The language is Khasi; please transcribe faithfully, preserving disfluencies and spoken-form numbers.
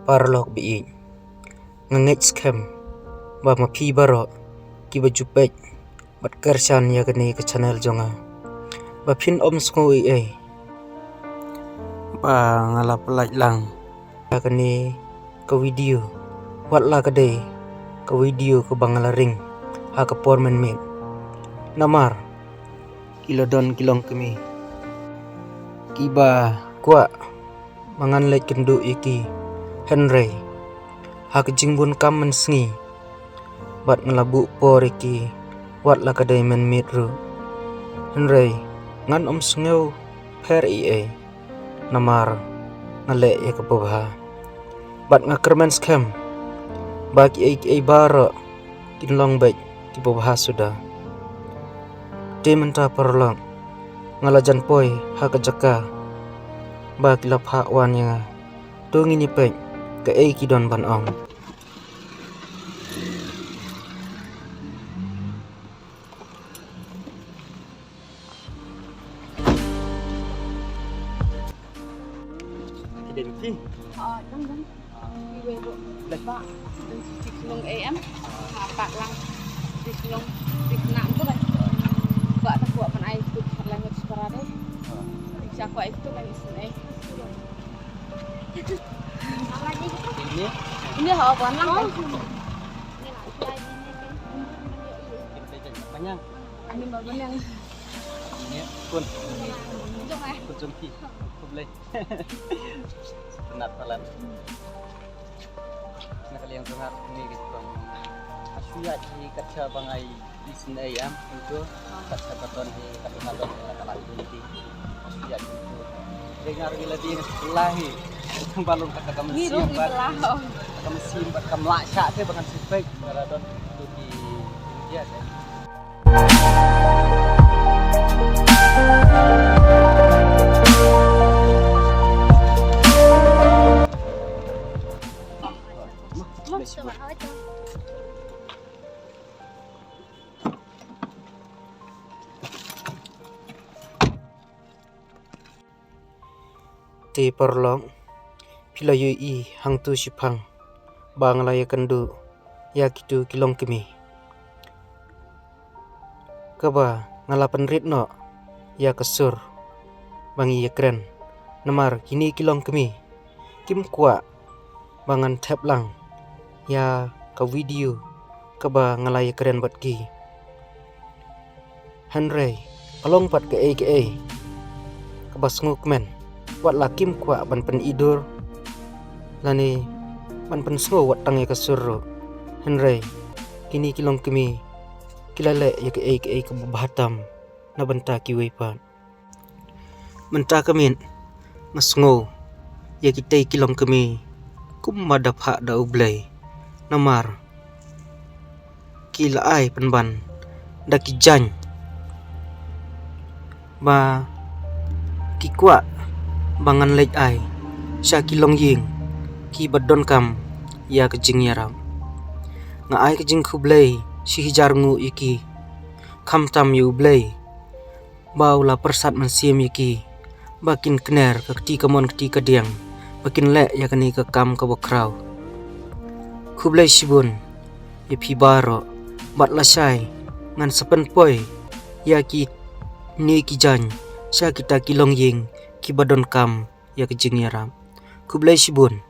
Paralok ba ïeit, nga ngeit skhem ba ma phi baroh kiba ju peit bad kyrshan ïa kane ka channel jong nga, ba phin ym sngew ei ei ba nga la pyllait lang ïa kane ka video, wat la ka dei ka video kaba nga la ring ha ka por mynmiet. Namar ki la don ki longkmie kiba kwah ba ngan leit kynduh ïa ki, hynrei ha ka jingbun kam mynsngi bad nga la buh por ïa ki wat la ka dei mynmiet ruh. Hynrei ngan ym sngew pher ei ei, namar nga leh ïa kaba bha bad nga kyrmen skhem ba kiei kiei baroh kin long beit kiba bha suda. Te mynta paralok, nga la jan poi ha ka jaka ba ki la phah wan ïa nga. To ngin ïa peit kaei ki don ban ong. Ki dei ma phi? Ah, dang, dang. Ki wei ruh. Dei. Ba, dang shi shnong A M. Ha, pak lang. Shi shnong, shi khynnah tu kan. Ba ta kwah ban ai tu khat language para dei. Ah. Sha kwah ai tu kan isn't eh. Ini? Ini ha, wan lang kan. Ini lah, ini lah, ini kan. Kita jangan panjang. Ini baru yang Ini kun. Jong eh. Kun jong phi. Khublei. Sngewtynnat palat. Na ka liang jong nga ruh kumne ka jingkwah. Nga shu ïaid hi kat shaba nga isn't eh em, kumto. Kat shaba don hi, kat shaba don hi, kat shaba don hi. Nga shu ïaid kumto. Dei nga ruh ngi la dei nga shu kylla hi. Tang ba long kat ka mynsiem bad ka mynsiem bad ka mlak shah te ba ngan shu peit. Ka la don kumto ki India te. Te paralok, phi la ïohi hangto shiphang ba nga la ïakynduh ïa kitu ki longkmie. Kaba nga la pynrit noh ïa ka sur ba ngi ïakren. Namar kine ki longkmie kim kwah ba ngan thep lang ïa ka video kaba nga la ïakren bad ki. Hynrei ka long pat kaei kaei kaba sngewkmen, wat la kim kwah ban pyni dur lane ban pynsngew wat tang ïa ka sur ruh. Hynrei kine ki longkmie ki la leh ïa kaei kaei kaba bha tam na bynta kiwei pat. Mynta ka miet nga sngew ïa kitei ki longkmie kumba da phah da U Blei. Namar ki la ai pynban da ki jaiñ ba ki kwah ba ngan leit ai sha ki longïing kiba donkam ïa ka jingïarap. Nga ai ka jingkhublei shi hajar nguh ïa ki, khamtam ïa U Blei ba u la pyrsad mynsiem ïa ki ba kin kner ka kti kamon kti kadiang ba kin leh ïa kane ka kam kaba khraw. Khublei shibun ïa phi baroh, bad lashai ngan sa pynpoi ïa kine ki jaiñ sha kita ki longïing kiba donkam ïa ka jingïarap. Khublei shibun.